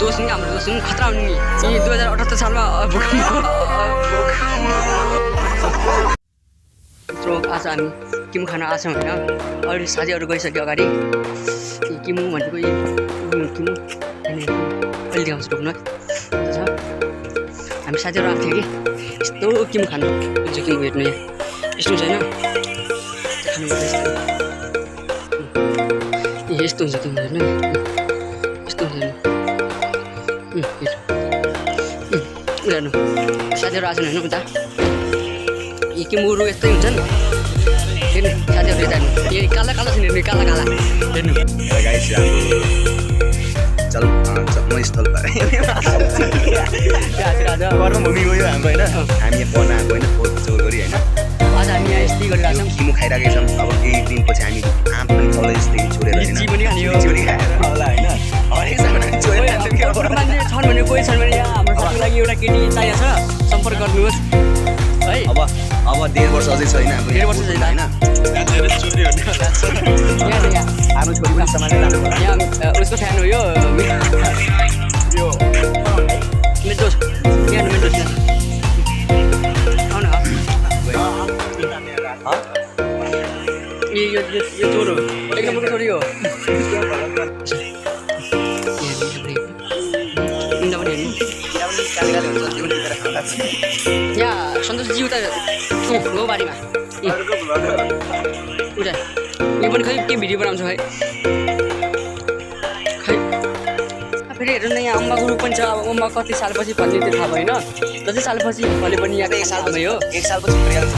जोस नि हाम्रो जोस नि खतरा हुने नि 2078 सालमा आज हामी किमु खान आछौँ होइन अरू साथीहरू गइसक्यो अगाडि किमु भनेको किमु अहिले देखाउँछु रोक्नु छ हामी साथीहरू आएको थियो कि यस्तो किमु खानु हुन्छ किमु हेर्नु यहाँ यस्तो हुन्छ होइन यस्तो हुन्छ किमु हेर्नु यस्तो हुन्छ हेर्नु साथीहरू आछन् होइन उता यी किमुहरू यस्तै हुन्छन् हेर्नु साथीहरू यता हेर्नु यो काला काला छ हेर्नु काला काला हेर्नु भूमि गयो हाम्रो होइन हामी यहाँ पढ्न आएको होइन फोटो गरी होइन आज हामी यहाँ यस्तै गरिरहेको छौँ किमु खाइरहेको छौँ अब केही दिनपछि हामी आम पनि कलेजदेखि छोडेर लिची पनि खाने हो लिची पनि खाएर होला होइन हरेकजना छोडेर मान्छे छन् भने कोही छन् भने यहाँ हाम्रो साथीको लागि एउटा केटी चाहिएको छ सम्पर्क गर्नुहोस् है अब 1.5 वर्ष अझै छैन हाम्रो 1.5 वर्ष छैन होइन आफ्नो छोरी पनि समाजै लानु पर्छ यहाँ उसको फ्यान हो यो मेरो दोस्त यहाँ मेरो दोस्त आउन यो चोर हो एक नम्बरको छोरी हो यहाँ सन्तोषजी उता गाउँबारीमा उता यो पनि खै के भिडियो बनाउँछ खै फेरि हेर्नु न यहाँ अम्बाको रुख पनि छ अब अम्बा कति सालपछि फल्ने त्यो थाहा भएन जति सालपछि फले पनि यहाँ 1 सालमै हो 1 सालपछि फलिहाल्छ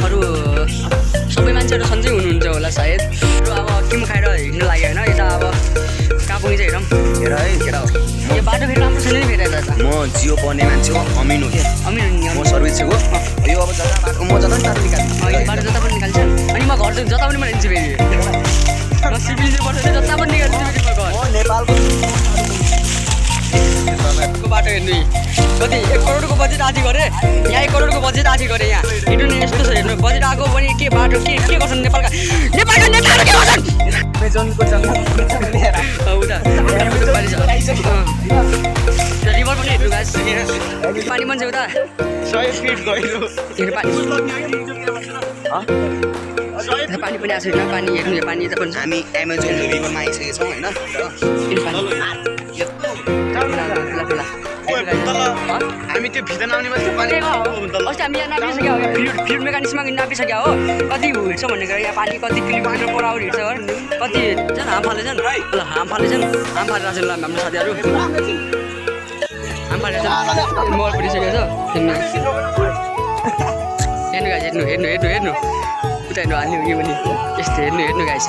अरू सबै मान्छेहरू सन्चै हुनुहुन्छ होला सायद अब किमु खाएर हिँड्नु लाग्यो होइन यता अब कहाँ पुगिन्छ हेरौँ हेर है केटा हो यो बाटो फेरि राम्रो छैन नि फेरि यता म जियो पढ्ने मान्छे हो अमिन हो क्या अमिन म सर्भिस हो यो अब जता बाटो म जता नि तातो निकाल्छु यो बाटो जता पनि निकाल्छ अनि म घर जता पनि बनाइदिन्छु फेरि म सिभिल पर्छ जता पनि निकाल्छु फेरि म घर नेपालको बाटो हेर्नु कति 1 करोडको बजेट आधी गरेँ यहाँ 1 करोडको बजेट आधी गरेँ यहाँ हेर्नु नि यस्तो छ हेर्नु बजेट आएको पनि के बाटो के गर्छन् नेपालका नेताहरू के गर्छन् अमेजनको जङ्गल उता रिभर पनि हेर्नु गाइस पानी मान्छे उता 100 फिट गहिरो हेर्नु पानी पनि आएको छैन पानी हेर्नु यो पानी यता पनि हामी एमाजोन रिभरमा आइसकेका छौँ होइन हामी त्यो भित्र नआउने मात्रै पानी अस्ति हामी यहाँ नापिसक्यो फ्लुइड मेकानिक्समा नापिसक्यो हो कति हिँड्छ भनेको यहाँ पानी कति किलोमिटर पर आवर हिँड्छ कति झन् हाम फालेछन् ल हाम फालेछन् हाम फालेर चाहिँ ल हाम्रो साथीहरू हाम फालेर मल परिसकेको छ हेर्नु गाइस हेर्नु हेर्नु हेर्नु हेर्नु उता हेर्नु हाल्ने यो पनि यस्तो हेर्नु हेर्नु गाइस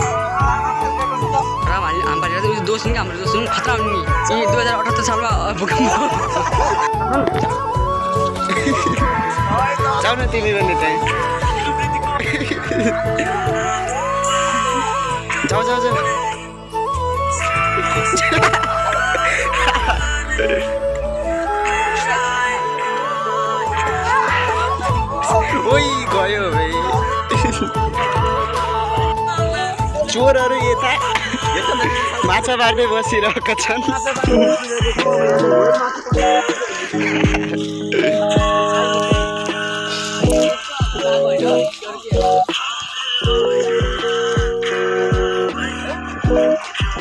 राम हाम फालेर चाहिँ दोष नि हाम्रो दोष नि खतरा हुने नि 2078 सालमा भूकम्प जाऊ न तिमी पनि त्यही जाऊ जाऊ जाऊ ओइ गयो भाइ चोरहरू यता माछा मार्दै बसिरहेका छन्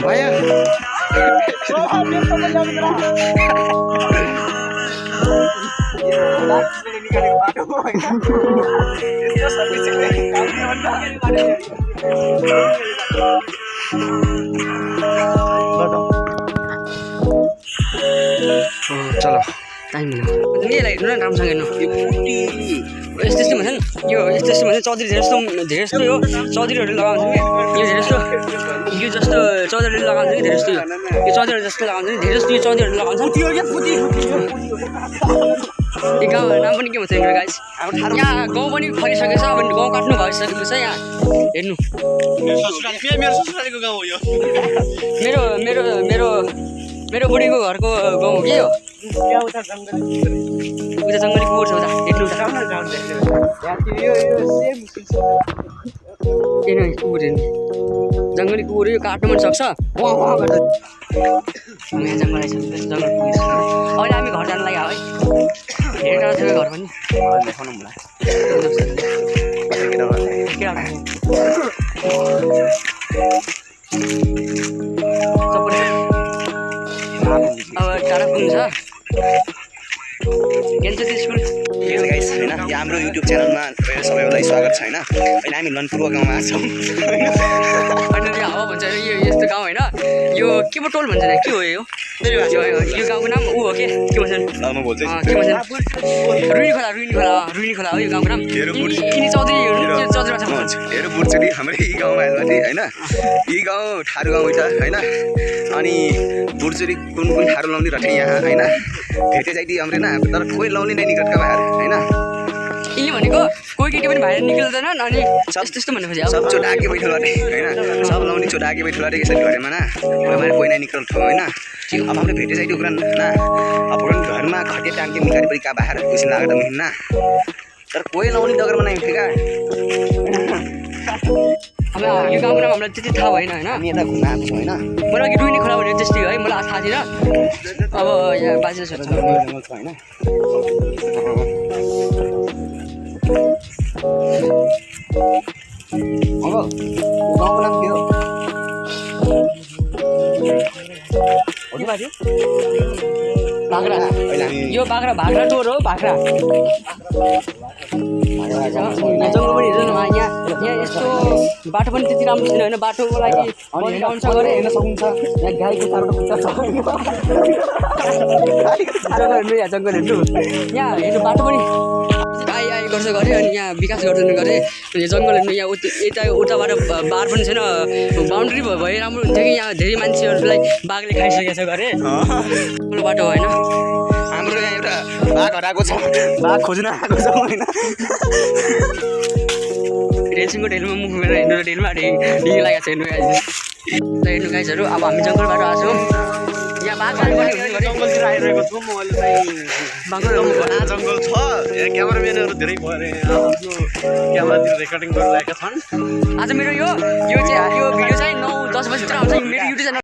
भयो चलो टाइम मिल्यो यहीलाई हेर्नु न राम्रोसँग हेर्नु यस्तो यस्तो भन्छ नि यो यस्तो यस्तो भन्छ चौधरी धेरै जस्तो यो चौधरीहरूले लगाउँछ कि यो धेरै जस्तो यो जस्तो चौधरीले लगाउँछ कि धेरै जस्तो यो चौधरी जस्तो लगाउँछ नि धेरै जस्तो यो चौधरीहरूले लगाउँछ यो गाउँहरू नाम पनि के भन्छ मेरो गाइस यहाँ गाउँ पनि फैलिसकेको छ अब गाउँ काट्नु भइसकेको छ यहाँ हेर्नु मेरो मेरो मेरो मेरो बुढीको घरको गाउँ के हो उता जङ्गली कुकुर छ उता हेर्नु उता हेर्नु कुकुर हेर्नु जङ्गली कुकुर यो काट्नु पनि सक्छ वहाँ वहाँ गर्छ हामी यहाँ जङ्गल आइसक्यो जङ्गल पुगिसक्यो अहिले हामी घर जानु लाग्यो है धेरै टाढा छ घर पनि देखाउनु होला अब टाढा पुग्नु छ एनसीसी स्कुल गाइस होइन यो हाम्रो युट्युब च्यानलमा सबैलाई स्वागत छ होइन अहिले हामी लनपुरको गाउँमा छौँ अनि यो हावा भन्छ यो यस्तो गाउँ होइन यो के पो टोल भन्छ के हो यो गाउँको नाम ऊ हो के भन्छन् के भन्छन् रुइनी खोला हो यो गाउँको नाम यिनी चौधरीहरू चौधरीमा छ हेर बुढचोरी हाम्रो यी गाउँमा आएपछि होइन यी गाउँ ठाडो गाउँ छ होइन अनि बुढचोरी कुन ठाडो लाउने रहेछ यहाँ होइन भेटे जाइदियो हाम्रो होइन तर कोही लाउने नै निकटका बाहिर होइन यिनी भनेको कोही केटी पनि बाहिर निक्लिँदैनन् अनि त्यस्तो भनेपछि सब चोट आगे बैठो अरे होइन सब लाउने चोट आगे बैठो अरे यसरी घरमा न कोही नै निकल थियो होइन अब हाम्रो भेटे जाइदियो कुरा न अब घरमा खटिया टाङ्के मिकारी परि का बाहिर खुसी लागेर मिल्न तर कोही लाउने डगरमा नै थियो अब यो गाउँको नाम हामीलाई त्यति थाहा भएन होइन हामी यता घुम्न आएको छौँ होइन मलाई अघि रुइनी खोला भनेर त्यस्तै है मलाई थाहा थिएन अब यहाँ बाजे सोध्छ होइन अब गाउँको नाम के हो बाख्रा यो बाख्रा टोर हो बाख्रा जङ्गल पनि हेर्नु न यहाँ यस्तो बाटो पनि त्यति राम्रो छैन होइन बाटोको लागि आउँछ गरे हेर्न सक्नुहुन्छ यहाँ गाईको चारोटा खुट्टा छ जङ्गल हेर्नु यहाँ हेर्नु बाटो पनि आइ गर्छ गरे अनि यहाँ विकास गर्दैन गरे यो जङ्गल हेर्नु यहाँ यता उताबाट बार पनि छैन बााउन्ड्री भए राम्रो हुन्थ्यो कि यहाँ धेरै मान्छेहरूलाई बाघले खाइसकेको छ गरे ठुलो बाटो होइन हाम्रो यहाँ एउटा बाघ हराएको छ बाघ खोज्न आएको छ होइन रेलसिङको ढेलमा मुख मेरो हेर्नु ढेलमा ढिलो लागेको छ हेर्नु हेर्नु गाइजहरू अब हामी जङ्गलबाट आएको छौँ यहाँ बाघ जङ्गलतिर आइरहेको छु म अहिले चाहिँ घना जङ्गल छ यहाँ क्यामेराम्यानहरू धेरै भएर आफ्नो क्यामेरातिर रेकर्डिङ गरिरहेका छन् आज मेरो यो भिडियो चाहिँ 9-10 बजीतिर आउँछ मेरो युट्युब च्यानल